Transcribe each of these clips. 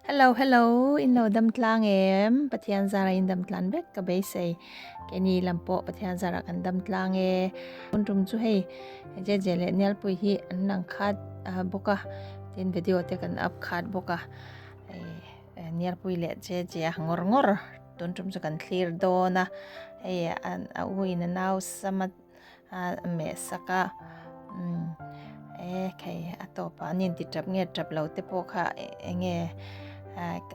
Hello hello in lo dam tlang em Pathian zara in dam tlan vek ka beisei keini lam pawh Pathian zara kan dam tlang e tun tum chu hei Jeje leh Nialpui hi an lang khat bawk a tin video te kan up khat bawk a Nialpui leh Jeje a ngawr ngawr tun tum chu kan thlir dawn a hei a u in a nau sama a meh sak a umm e khei a tawp ah an inti tap nge tap lo te pawh kha eng nge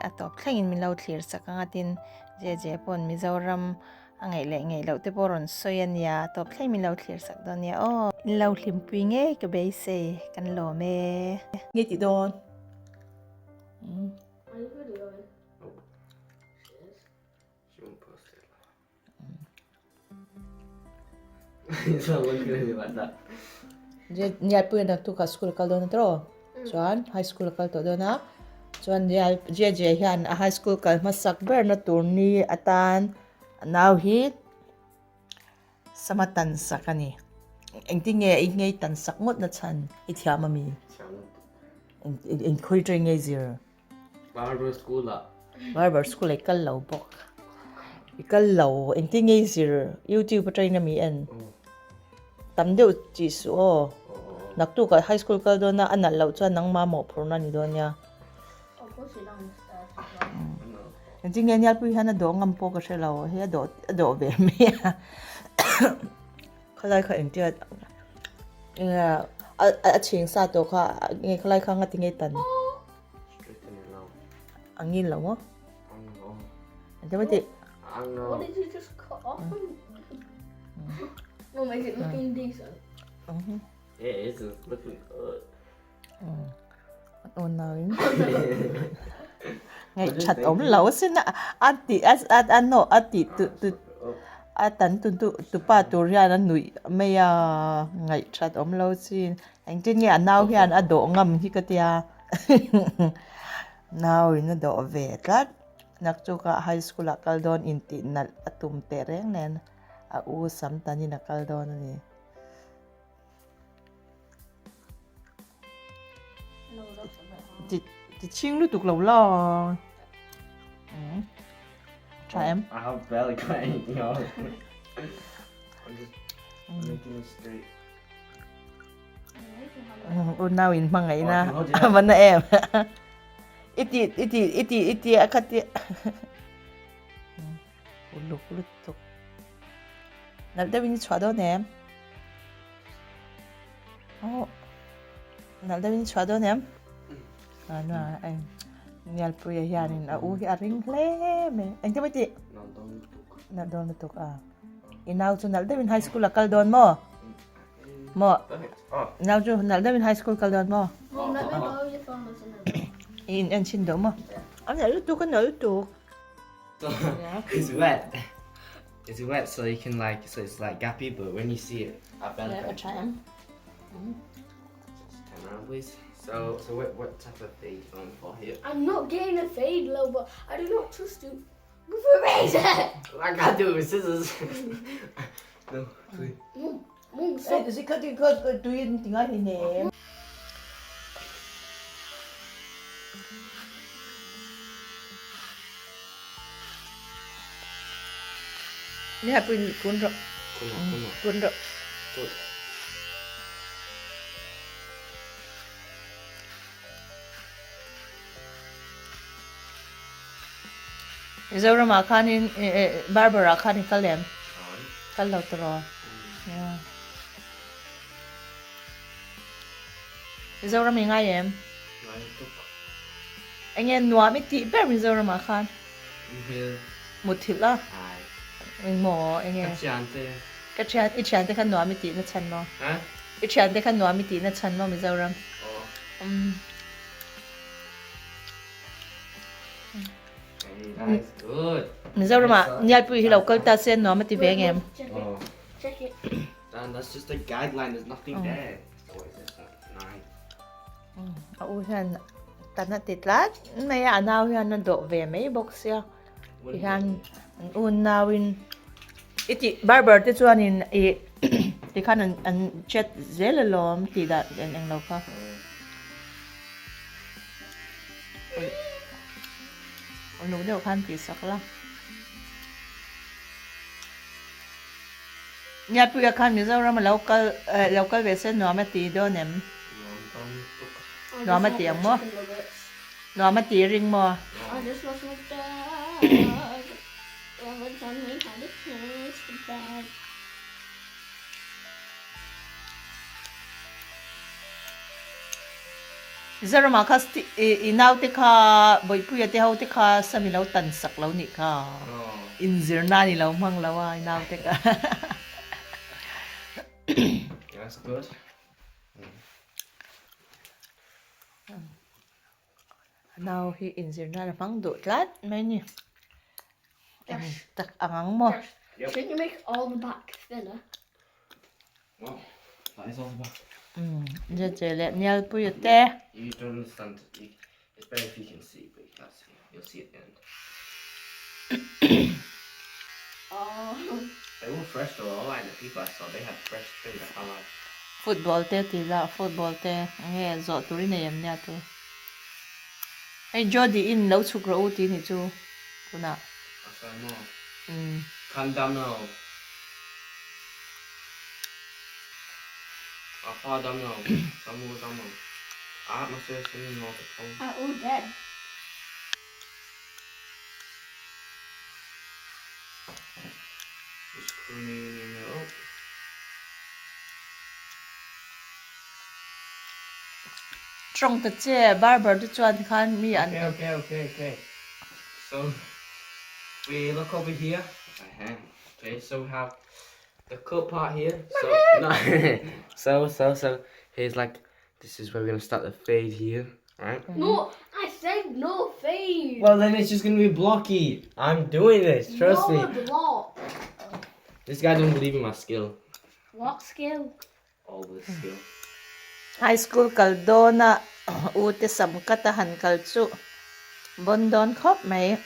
a tawp thlengin min lo thlir sak ang a tin Jeje pawn Mizoram a ngaih leh ngaih loh te pawh rawn sawi a nia a tawp thleng min lo thlir sak dawn nia aw. In lo hlimpui ngei ka beisei kan lawm e. Nge tih dawn? Nialpuia naktukah school a kal dawn a tawh chuan high school a kal tawh dawn a chuan Jeje hian a high school kal hmasak berna tur ni atan a nau hi sama tan sak a ni engtin nge i ngei tan sak ngawt na chhan i thiam ami engkhawi tawng nge zir. Barber school ah. Barber school ah i kal lo bawk. I kal lo engtin nge i zir youtube atangin ami en. Tam deuh tih suh aw. Naktuk ah high school kal dawn a a nalh loh chuan nangmah mawhphurhna a ni dawn nia. Engtin nge Nialpui hian a dawh ngam pawh ka hre lo hei a dawh a dawh ve mai a. Khalai kha engtia a chhing sa tawh kha nge khalai kha ngati nge tan. A ngil lo maw? Engtin maw tih? What did you just cut off? No, make it looking decent. It is looking good. Aw nau in. Ngai that awm lo sin a a ti a a nawh a ti tu tu a tan tu tu tupa tur hian a nuih mai a ngaih that awm lo sin. Engtin nge a nau hian a dawh ngam hi ka tia nau in a dawh ve tlat naktuk ah high school ah kal dawn intih nalh a tum teh reng nen a u sam tan in a kal dawn a ni. Ti chhing lutuk lo la tha em? I have barely got anything on. I'm just making it straight. Unau in hmangaihna a va na em. I ti i ti i ti i ti a kha ti uluk lutuk. Nalh deuhin i chhuah dawn em? Oh. Nalh deuhin i chhuah dawn em? Ano a Nialpuia hianin a u hi a ring hle mai. Engtin maw i tih? Nalh dawn lutuk. Nalh dawn lutuk a. I nau chu nalh deuhin high school a kal dawn maw? Maw? Nau chu nalh deuhin high school kal dawn maw? I in en chhin deuh maw? A nalh lutuk a nalh lutuk. It's wet. It's wet so you can like so it's like gappy but when you see it I better. Yeah, try em. Just turn around please. So so what what type of fade you going for here? I'm not getting a fade low but I do not trust you. With a razor! I can't do it with scissors. no, please. Mum, mum, stop. Ei, ka ti ka tui in ti ngai hleinem. Ni hai pui kun rawh. Kun rawh. Mizoramah khanin barber ah khan i kal em? Kal lo tawh. Mizoram i ngai em? Ngai tuk. Enge nuam i tih ber Mizoramah khan? Hmel. Muthilh a? Ai. Engmaw enge? Ka thiante. Ka thian i thiante khan nuam i tih na chhan maw? Ha? I thiante khan nuam i tih na chhan maw Mizoram? Aw. Umm. Mizoramah Nialpui hi lo kal ta se nuam a ti ve ngem. A u hian tan a ti tlat mai a, a nau hian a dawh ve mai bawk sia. Tihian an u nauin i tih barber te chuanin ih tikhan an chat zel alawm tih dah englo kha. Uluk deuh khan tih sak la. Niapuia khan Mizoram a lo kal lo kal ve se nuam a ti dawn em? Nuam a ti ang maw? Nuam a ti ring maw? Mizoramah kha i naute kha Bawihpuia te ho te kha sam i lo tan sak lo nih kha. Inzir nan i lo hmang lo a i naute kha. That's good. A nau hi inzir nan a hmang duh tlat mai a ni. Eng tak ang ang maw? Shouldn't you make all the back thinner? Well, that is all the back. Zia che leh Nialpuia te. You don't understand. It's better if you can see, but you can't see. You'll see at the end. They were fresh though. All like the people I saw, they had fresh trims. I can't lie. Football te ti la, football te nge zawh tur i nei em nia tu. Hei Jody in lo chhuk rawh u ti ni chu tunah. Umm. Kan dam lo. A pa dam lo. Samu dam lo. A mahse Samu no te phone. Are all dead. Just cleaning it up. Tawng ta che barber te chuan khan mi an. Okay okay okay okay so we look over here uh-huh. okay so we have the cut part here so no so so so here's like this is where we're gonna start the fade here right No I said no fade well then it's just gonna be blocky I'm doing this trust no me block this guy doesn't believe in my skill What skill All the skill. High school kal dawna u te sam kat a han kal chu bawn dawn khawp mai.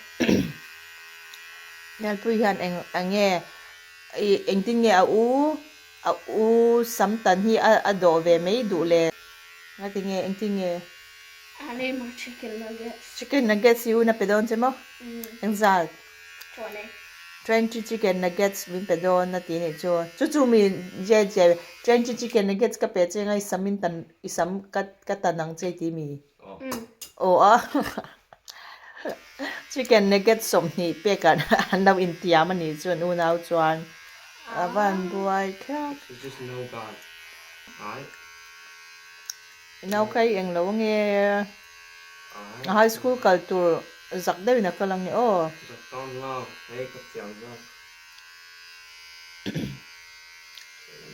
Nialpui hian eng enge ih engtin nge a u a u sam tan hi a a dawh ve mai duh le? Ngati nge engtin nge? I need my chicken nuggets. Chicken nuggets hi u na pe dawn che maw? Engzat? 20. 20 chicken nuggets min pe dawn a ti nih chu. Chu chu mi je je 20 chicken nuggets ka pe che nga i sam in tan i sam ka ka tan ang che ti mi. Aw a chicken nuggets 20 pek ah an lo intiam a nih chu an unau chuan a van buai thlak. There's just no guy. Right? I nau kha i englo ange. A high school kal tur zak deuhin a kal ang e aw. Zak tawn lo, hei ka thiam zawk.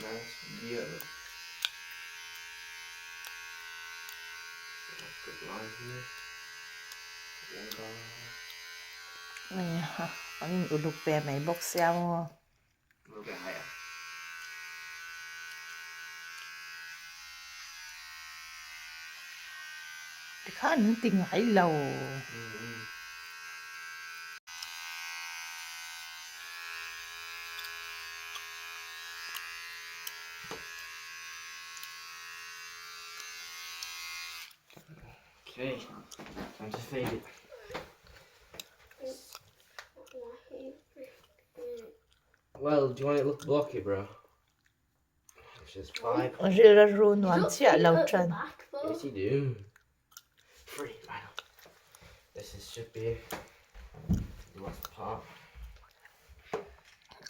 Nice beer. Good line here. One guy. Heiha, an in uluk ve mai bawk sia maw. A little bit higher. Tikhan an ti ngai lo. Okay, time to fade it. Well, do you want it look blocky, bro? Which is five. Ril a ru nuam chiah lo tan. Yes, you do. Three, right on. This is, should be the last part.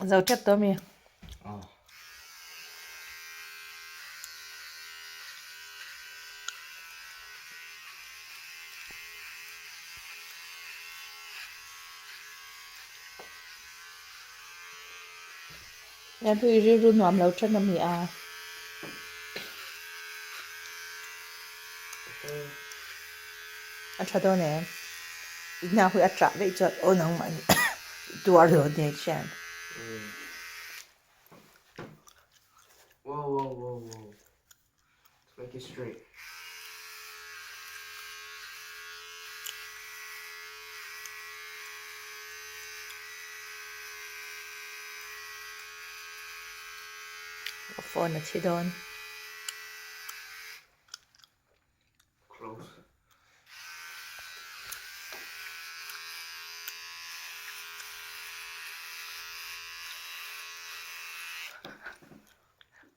Zo tep tawh mi. Oh. Nia pawh i rilru nuam lo then a mi a. A tha dawn em? I hna hui a chah daih chuan aw nangmah ni i tuar dawn nia hian. Whoa, whoa, whoa, whoa. Let's make it straight. Ka phone a thi dawn. Close.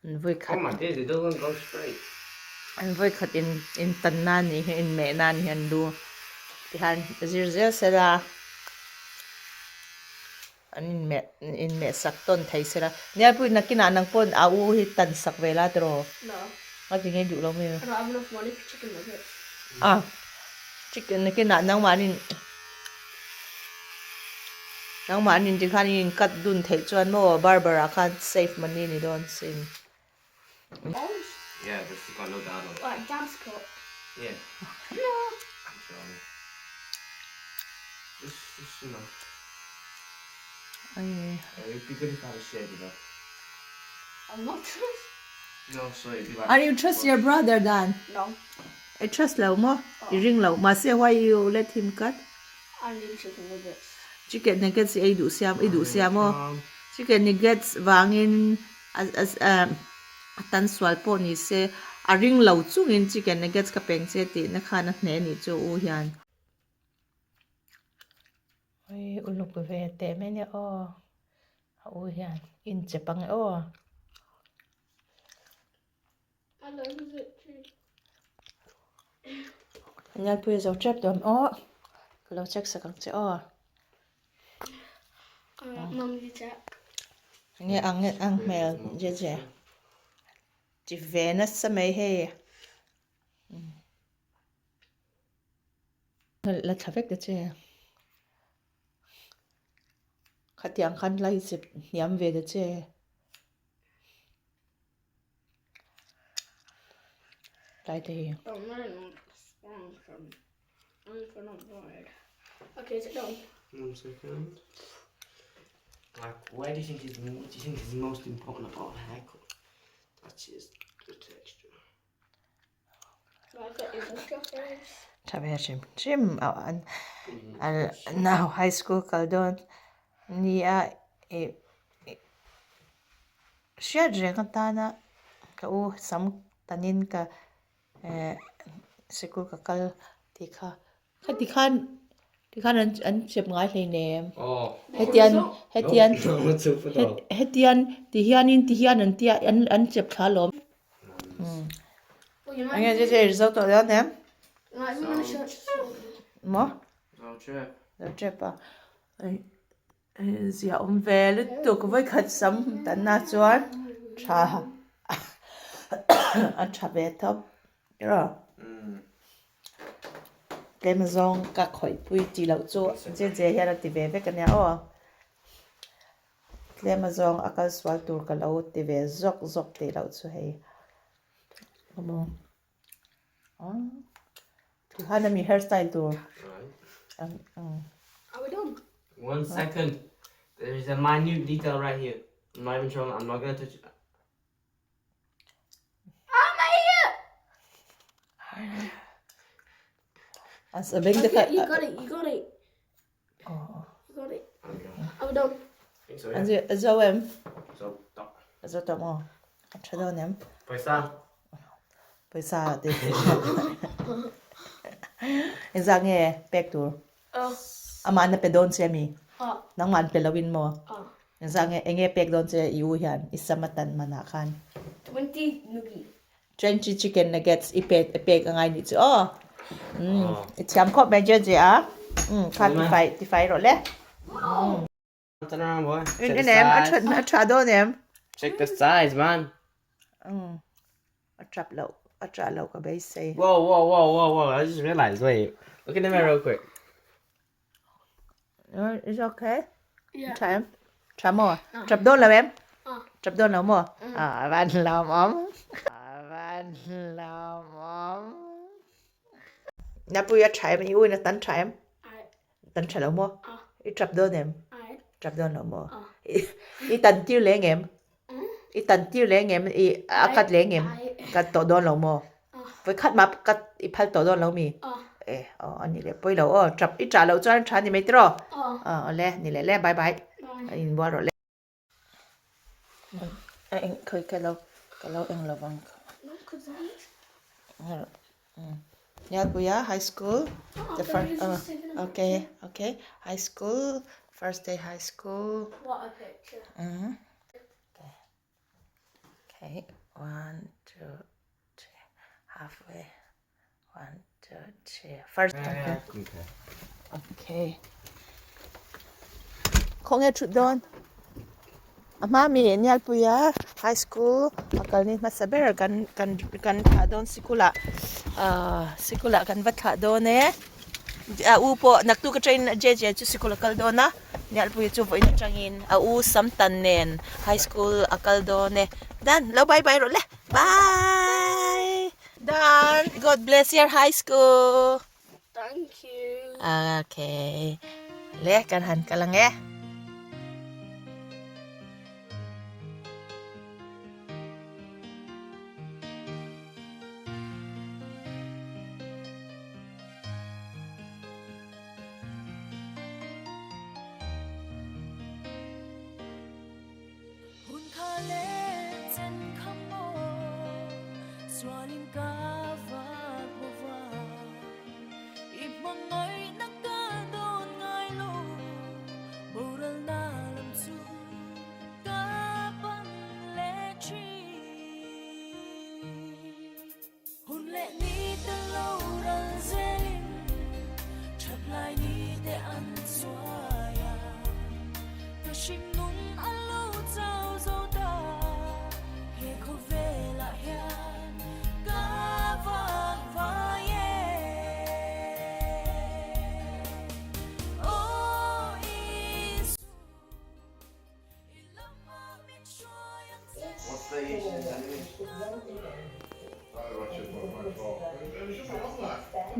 An vawi khat Oh my days, it doesn't go straight. An vawi khat in in tan na ni hi in meh na ni hi an lu tihian zir zel sela an in meh in meh sak tawn thei sela Nialpui nakinah nang pawn a u hi tan sak ve la tiraw? No. Nga ti ngei duh lo mi? I don't have enough money for chicken nuggets. Ah chicken nakinah nangmahni Nangmah nin tikhan i incut dun theih chuan maw barber ah khan save money ni dawn sin. Yeah, but she's got no dad on. Like dad's cut. Yeah. No. I'm sorry. Just, just you know. Ai. It'd be good if I had a shave though. I'm not trust. No, so it'd be like. Are you trust your brother Dan? No. I trust lo maw? I ring lo. Mahse why you let him cut? I need chicken nuggets. Chicken nuggets i ei duh siam i duh siam aw. Chicken nuggets vangin a tan sual pawh ni se a ring lo chungin chicken nuggets ka peng che tihna khan a hneh anih chu u hian. Ui uluk ve teh mai nia aw a u hian inchep ang e aw. Nialpui zo tep dawn aw ka lo check sak ang che aw enge ang ang hmel je je ti ve nasa mai hei la thla vek ta che khatiang khan la inchep hniam ve ta che. Tlai te hi. Okay, is it done? One second. Like, where do you think is what do you think is the most important about a haircut? That is the texture. Tha ve hrim hrim a an nau high school kal dawn nia ih hriat reng atana ka u sam tanin ka eh sikul ka kal tih kha khati khan tikhan an an chep ngai hleinem hetian hetian hetian ti hianin ti hian an tia an an chep thla alawm enge che che result tawh dawn em maw lo chep a. Zia awm ve lutuk vawikhat sam tanna chuan tha a tha ve thawp erawh tlem zawng ka khawih pui tih loh chu che che hian a ti ve vek ania aw tlem azawng a kal sual tur ka lo ti ve zawk zawk tih loh chu hei Tikhan ami hairstyle tur. Are we done? One second. There is a minute detail right here. I'm not even showing. I'm not gonna touch it. Ah, my ear! As a big Okay, you got it. You got it. You got it. Are we done? I think so, yeah. A zo em? So, stop. A zo tawh maw? A tha dawn em? Pawisa. Pawisa ti. Engzah nge pek tur? Amah na pe dawn che ami? Nangmah an pe lo in maw? Engzah nge enge pek dawn che i u hian i sam atan manah khan? 20 nuggets. 20 chicken nuggets i pek i pek angai nih chu aw. Umm i thiam khawp mai je je a. Umm kha tifai tifai rawh le. Turn around boy. In in em a tha a tha dawn em. Check the size man. Umm a tap loh a tah loh ka beisei. Whoa whoa whoa whoa whoa I just realized wait look in the mirror real quick. It's okay. Yeah. Tha em? Tha maw? Tap dawn lo em? Ah. Tap dawn lo maw? Ah, van lam awm. Van lam awm. Napui a tha em? I uin a tan tha em? Tan tha lo maw? I tap dawn em? Tap dawn lo maw? I tan tir leng em? I tan tir leng em? I a kat leng em? Kat tawh dawn lo maw? Vawikhat mah kat i phal tawh dawn lo mi? E aw a ni leh pawi lo aw tap i tah loh chuan tha ni mai tiraw? Aw awle ni leh le bye bye a inbual rawh le. A eng khawi ka lo ka lo eng lovang Nialpuia high school the first okay okay high school first day high school. Okay, one, two, three, halfway. One, two, three. First. Okay. Okay. Khawnge thut dawn? A hma mi Nialpuia High School a kal ni hmasa ber kan kan kan thlah dawn sikul ah ahh sikul ah kan va thlah dawn e a u pawh naktuk atangin J J chu sikul a kal dawn a Nialpuia chu vawiin atangin a u Samtan nen High School a kal dawn e Dan lo bye bye rawh le bye Dan God bless your high school. Thank you. Okay. Le kan han kal ang e.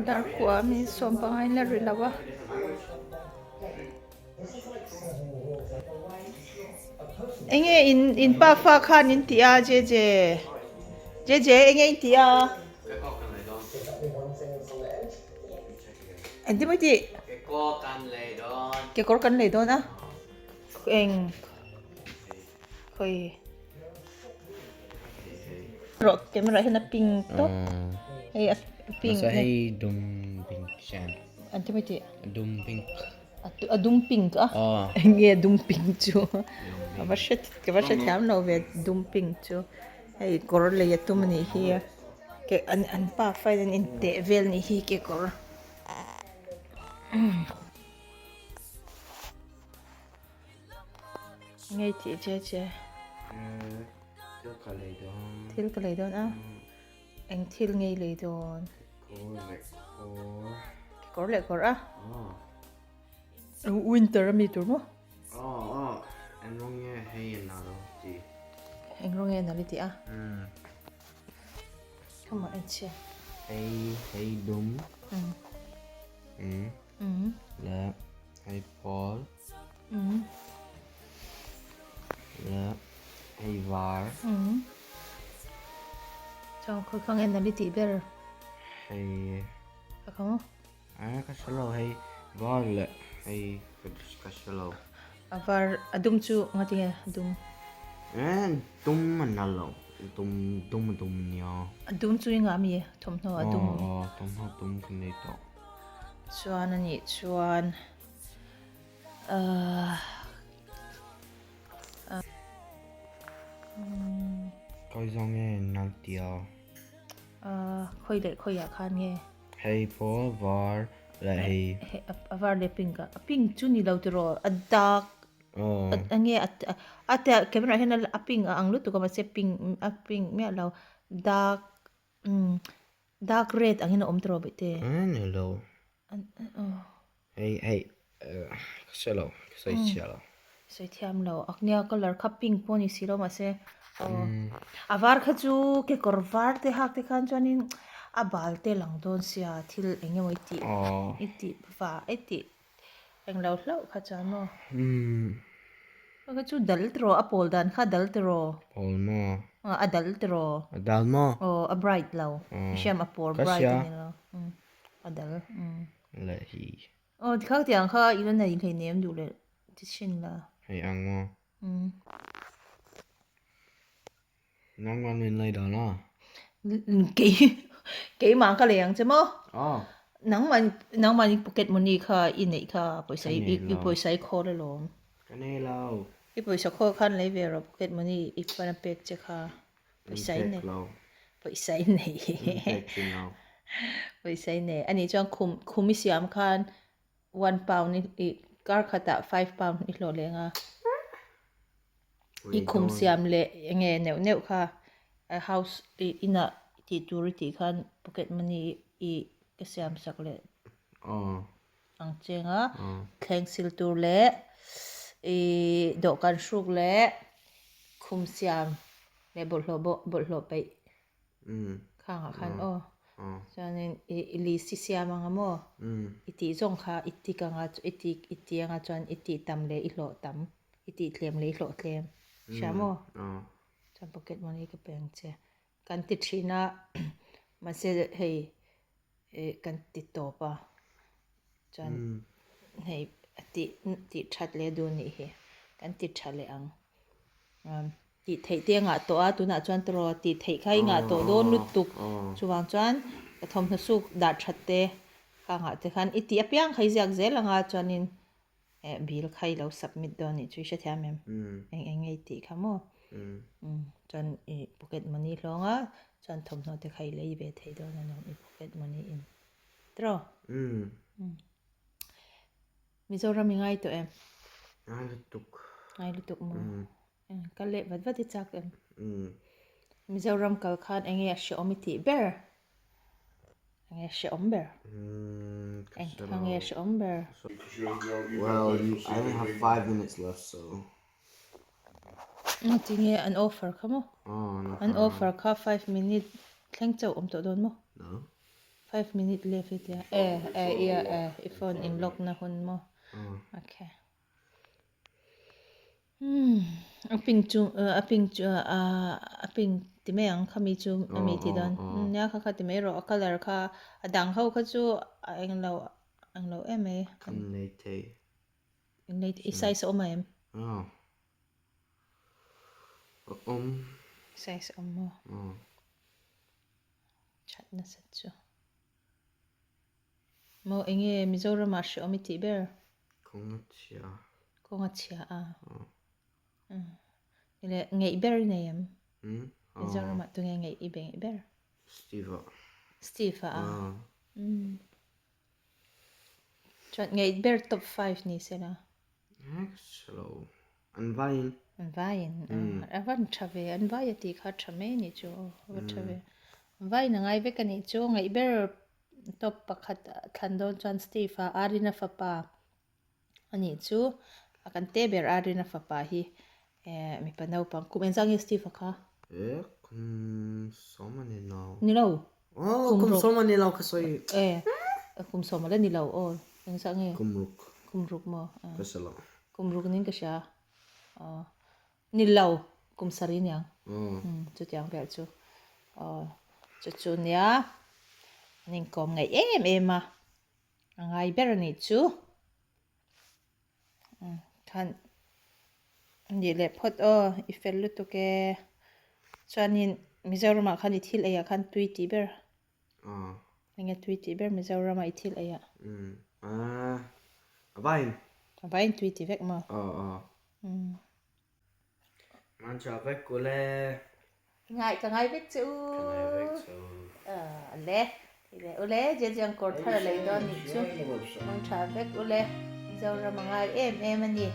Darkua mi sawm panga in la ri lo a. Enge in in pa fa khan in tih a J J J J enge in tih a engtin maw i tih kekawr kan lei dawn a eng. Khawi rawh camera hian a pink tawp hei a pink Masa hei dum pink hian an ti mai tih dum pink a dum pink a enge dum pink chu ka va hre ka va hre thiam lo ve dum pink chu hei kawr lei a tum anih hi ke an an pa fa in an inteh vel anih hi kekawr. Ngei tih che che. Thil ka lei dawn. Thil ka lei dawn a. Eng thil ngei lei dawn. Kekawr leh kawr. Kekawr leh kawr a. Winter a mi tur maw? Aw aw eng rawng nge hei a nal ti. Eng rawng nge a nal i ti a? Come on en chhia. Hei hei dum. Leh hei pawl. Leh hei var. Chuan khawi kha nge nali tih ber? Hei. Ka kha maw? A ka hre lo hei var leh hei ka hre lo. A var a dum chu ngati nge a dum? Eh dum a nal lo dum dum a dum nia. A dum chu i ngah mi thawmhnaw a dum. Aw thawmhnaw dum ka nei tawh. Chuan a nih chuan. Ahh Khawi zawng nge nal tia? Ahh khawi leh khawi ah khan nge? Hei pawh var leh hei. Hei a var leh pink ah a pink chu ni lo tiraw a dark a nge a te camera ah hian a pink a ang lutuk a mahse pink a pink miah lo dark Dark red angin a awm tawh bawih te. A ni lo. Hei hei ka sawi lo ka sawi chhia lo. Sawi thiam lo a nia colour kha pink pawh ni si lo mahse aw a var kha chu kekawr var te hak te khan chuanin a bal te lang dawn sia thil eng emaw i tih i tih va i tih englo hlauh kha chuan maw. Kha chu dal tiraw a pawl dan kha dal tiraw. Pawl maw. A dal tiraw. A dal maw. Aw a bright lo. Hriam a pawl bright a ni lo. A dal. Leh hi. Aw tikha tiang kha i la nei hleinem duh leh ti chhin la. Hei ang maw. Nangman min lei dan a. Kei keimah ka lei ang che maw? Aw. Nangman nangman i pocket money kha i neih kha pawisa i i pawisa i khawl alawm. Ka nei lo. I pawisa khawl khan lei ve rawh pocket money i pan a pek che kha. Pawisa in nei. Pawisa in nei. Pawisa in nei. Ani chuan khum khum i siam khan one pound i kar khatah £5 i hlawh leng a. I khum siam leh enge neuh neuh kha house i inah tih tur i tih khan pocket money i ka siam sak leh ang cheng a. Thleng sil tur leh i dawhkan hruk leh khum siam leh bawlhhlawh bawh bawlhhlawh peih khangah khan aw chuanin i list i siam anga maw i tih zawng kha i tik anga i tik i ti anga chuan i tih tam leh i hlawh tam i tih tlem leh i hlawh tlem hria maw chuan pocket money ka pe ang che kan ti thin a mahse hei ih kan ti tawp a chuan hei a tih tih that leh duh anih hi kan ti tha leh ang. Tih theih te a ngah tawh a, tunah chuan tawrh tih theih kha i ngah tawh dawn lutuk. Chuvang chuan ka thawmhnaw suk dah that te kha ngah te khan i tih apiang kha i ziak zel ang a, chuanin eh bill kha i lo submit dawn anih chu i hrethiam em? Eng eng nge i tih kha maw? Chuan i pocket money hlawng a, chuan thawmhnaw te kha i lei ve thei dawn alawm i pocket money in. Tawrh? Mizoram i ngai tawh em? Ngai lutuk. Ngai lutuk maw? Mm. Kal leh vat vat i chak em? Mm. Mizoram kal khan enge a hreawm i tih ber? Enge hreawm ber? Mm, Eng kha nge hreawm ber? Well, I only have 5 minutes left, so. Tinge an offer kha maw? Oh, no. An offer kha 5 minute thleng chauh awm tawh dawn maw? No. 5 minute left i tia eh eh ia eh i phone in lock na hun maw okay hmm a pink chu a pink chu a a pink ti mai ang khami chu ami ti dawn nia kha kha ti mai rawh a colour kha a dang ho kha chu a englo englo em mai Kan nei thei. Nei i size a awm em? Awm. Size a awm maw? That nasa chu. Maw enge Mizoram ah hreawm i tih ber? Kawng a chhia. Kawng a chhia a. Ile ngeih ber i nei em? Mizoram ah tunge ngeih i be ngeih ber? Steve a. Steve a a. Chuan ngeih ber top 5 ni sela. Hello. An vaiin. An vaiin. A van tha ve. An vai a tih kha tha mai a nih chu. A va tha ve. An vaiin a ngai vek a nih chu. Ngaih ber top pakhat thlan dawn chuan Steve a Arina fapa a nih chu. A kan te ber Arina fapa hi mipa naupang. Kum engzah nge Steve a kha? E kum sawm a ni lo. Ni lo. Oh, kum sawm a ni lo ka sawi. E kum sawm a la ni lo aw. Engzah nge? Kum ruk. Kum ruk maw? Ka hre lo. Kum ruk nin ka hria. Aw. Ni lo, kum sarih niang. Umm chutiang vel chu. Aw chu chu nia an inkawm ngaih em em a. A ngai ber a nih chu. Umm khan nih leh phawt aw i fel lutuk e. Chuanin Mizoramah khan i thil eiah khan tui tih ber. Enge tui tih ber Mizoram a i thil ei ah? A vain. A vain tui ti vek maw? Aw aw. Man tha vek ule. Ngai ka ngai vek che u. Ka ngai vek che u. Le le ule je jiang kawr thar a lei dawn nih chu. Mang tha vek ule. Mizoram a ngai em em a ni.